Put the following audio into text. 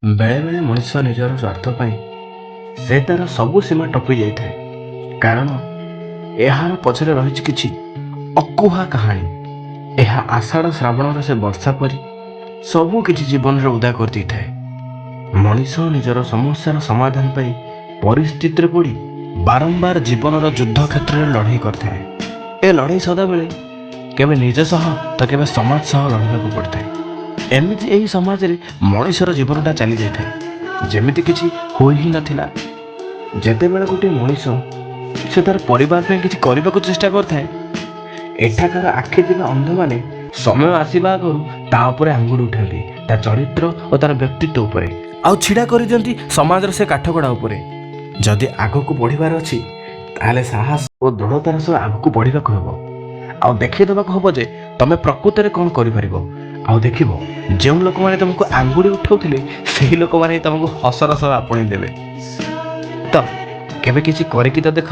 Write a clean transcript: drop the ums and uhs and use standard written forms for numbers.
ବେଳେବେଳେ ମଣିଷ ନିଜର ସ୍ୱାର୍ଥ ପାଇଁ ସେ ତା'ର ସବୁ ସୀମା ଟପି ଯାଇଥାଏ, କାରଣ ଏହାର ପଛରେ ରହିଛି କିଛି ଅକୁହା କାହାଣୀ। ଏହା ଆଷାଢ଼ ଶ୍ରାବଣର ସେ ବର୍ଷା ପରି ସବୁ କିଛି ଜୀବନରେ ଉଦା କରିଦେଇଥାଏ। ମଣିଷ ନିଜର ସମସ୍ୟାର ସମାଧାନ ପାଇଁ ପରିସ୍ଥିତିରେ ପଡ଼ି ବାରମ୍ବାର ଜୀବନର ଯୁଦ୍ଧ କ୍ଷେତ୍ରରେ ଲଢ଼େଇ କରିଥାଏ। ଏ ଲଢ଼େଇ ସଦାବେଳେ କେବେ ନିଜ ସହ ତ କେବେ ସମାଜ ସହ ଲଢ଼ିବାକୁ ପଡ଼ିଥାଏ। ଏମିତି ଏହି ସମାଜରେ ମଣିଷର ଜୀବନଟା ଚାଲି ଯାଇଥାଏ, ଯେମିତି କିଛି ହୋଇ ହିଁ ନଥିଲା। ଯେତେବେଳେ ଗୋଟିଏ ମଣିଷ ସେ ତାର ପରିବାର ପାଇଁ କିଛି କରିବାକୁ ଚେଷ୍ଟା କରିଥାଏ, ଏଠାକାର ଆଖି ଥିବା ଅନ୍ଧମାନେ ସମୟ ଆସିବା ଆଗରୁ ତା ଉପରେ ଆଙ୍ଗୁଳି ଉଠାନ୍ତି, ତା ଚରିତ୍ର ଓ ତାର ବ୍ୟକ୍ତିତ୍ୱ ଉପରେ, ଆଉ ଛିଡ଼ା କରିଦିଅନ୍ତି ସମାଜର ସେ କାଠଗଡ଼ା ଉପରେ। ଯଦି ଆଗକୁ ବଢ଼ିବାର ଅଛି, ତାହେଲେ ସାହସ ଓ ଦୃଢ଼ତାର ସହ ଆଗକୁ ବଢ଼ିବାକୁ ହେବ ଆଉ ଦେଖେଇ ଦେବାକୁ ହେବ ଯେ ତମେ ପ୍ରକୃତରେ କ'ଣ କରିପାରିବ। ଆଉ ଦେଖିବ, ଯେଉଁ ଲୋକମାନେ ତମକୁ ଆଙ୍ଗୁଳି ଉଠାଉଥିଲେ, ସେହି ଲୋକମାନେ ହିଁ ତମକୁ ହସର ସହ ଆପଣେଇ ଦେବେ। ତ କେବେ କିଛି କରିକି ତ ଦେଖ।